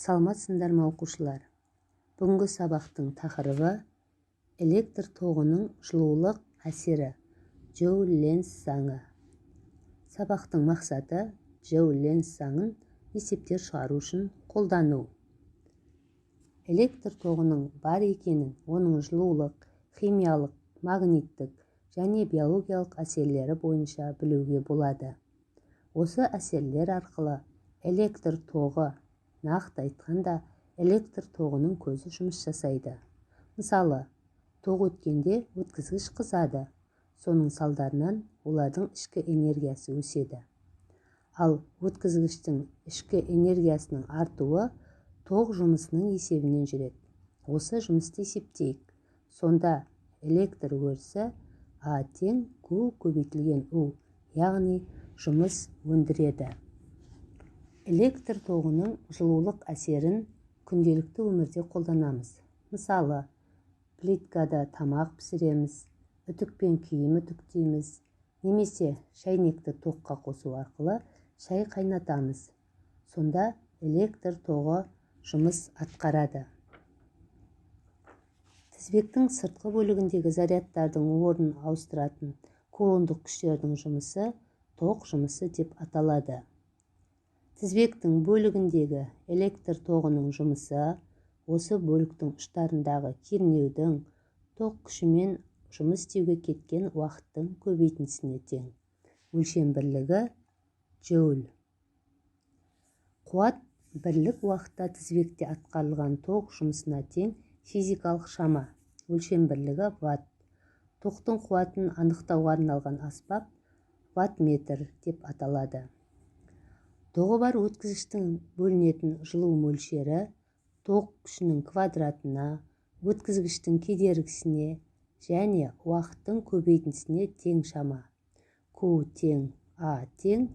Саламатсыңдар ма, оқушылар! Бүгінгі сабақтың тақырыбы: электр тоғының жылулық әсері, Джоуль-Ленц заңы. Сабақтың мақсаты: Джоуль-Ленц заңын есептер шығару үшін қолдану. Электр тоғының бар екенін оның жылулық, химиялық, магниттік және биологиялық әсерлері бойынша білуге болады. Осы әсерлер арқылы электр тоғы, нақты айтқанда, электр тоғының көзі жұмыс жасайды. Мысалы, тоқ өткенде өткізгіш қызады, соның салдарынан олардың ішкі энергиясы өседі. Ал өткізгіштің ішкі энергиясының артуы тоқ жұмысының есебінен жүреді. Осы жұмысты есептейік. Сонда электр өрісі А тең Q көбейтілген U, яғни жұмыс өндіреді. Электр тоғының жылулық әсерін күнделікті өмірде қолданамыз. Мысалы, плиткада тамақ пісіреміз, үтікпен киім үтіктейміз немесе шәйнекті тоққа қосу арқылы шай қайнатамыз. Сонда электр тоғы жұмыс атқарады. Тізбектің сыртқы бөлігіндегі зарядтардың орнын ауыстыратын кулондық күштердің жұмысы тоқ жұмысы деп аталады. Тізбектің бөлігіндегі электр тоғының жұмысы осы бөліктің ұштарындағы кернеудің тоқ күшімен жұмыс істеуге кеткен уақыттың көбейтіндісіне тең. Өлшем бірлігі джоуль. Қуат – бірлік уақытта тізбекте атқарылған тоқ жұмысына тең физикалық шама. Өлшем бірлігі ватт. Тоқтың қуатын анықтауға арналған аспап ваттметр деп аталады. Тоғы бар өткізгіштің бөлінетін жылу мөлшері тоқ күшінің квадратына, өткізгіштің кедергісіне және уақыттың көбейтіндісіне тең шама. Q тең А тең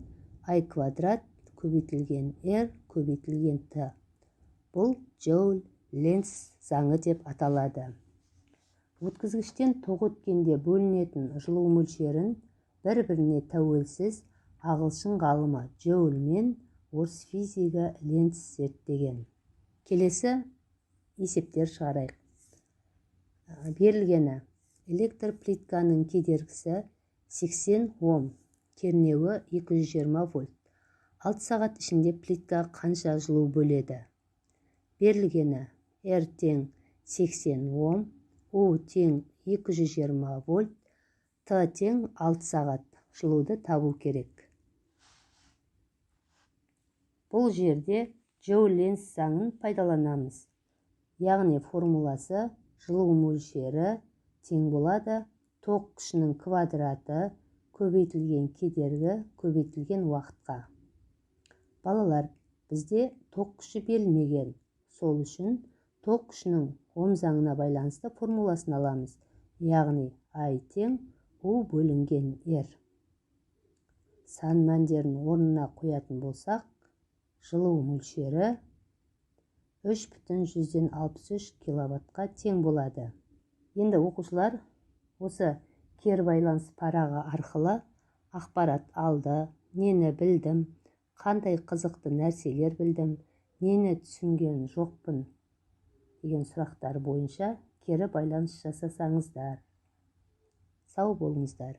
I квадрат көбейтілген R көбейтілген Т. Бұл Джоуль-Ленц заңы деп аталады. Өткізгіштен тоқ өткенде бөлінетін жылу мөлшерін бір-біріне тәуелсіз ағылшын ғалымы Джоуль мен орыс физигі Ленц зерттеген. Келесі есептер шығарайық. Берілгені: электр плитканың кедергісі 80 ом, кернеуі 220 вольт. 6 сағат ішінде плитка қанша жылу бөледі? Берілгені: R тең 80 ом, U тең 220 вольт, Т тең 6 сағат. Жылуды табу керек. Бұл жерде Джоуль-Ленц заңын пайдаланамыз, яғни формуласы: жылу мөлшері тең болады тоқ күшінің квадраты көбейтілген кедергі көбейтілген уақытқа. Балалар, бізде тоқ күші берілмеген. Сол үшін тоқ күшінің Ом заңына байланысты формуласын аламыз, яғни I тең U бөлінген R. Сан мәндерін орнына қоятын болсақ, жылу мөлшері 3,63 киловаттқа тең болады. Енді, оқушылар, осы кері байланыс парағы арқылы ақпарат алды, нені білдім, қандай қызықты нәрселер білдім, нені түсінген жоқпын деген сұрақтар бойынша кері байланыс жасасаңыздар. Сау болыңыздар!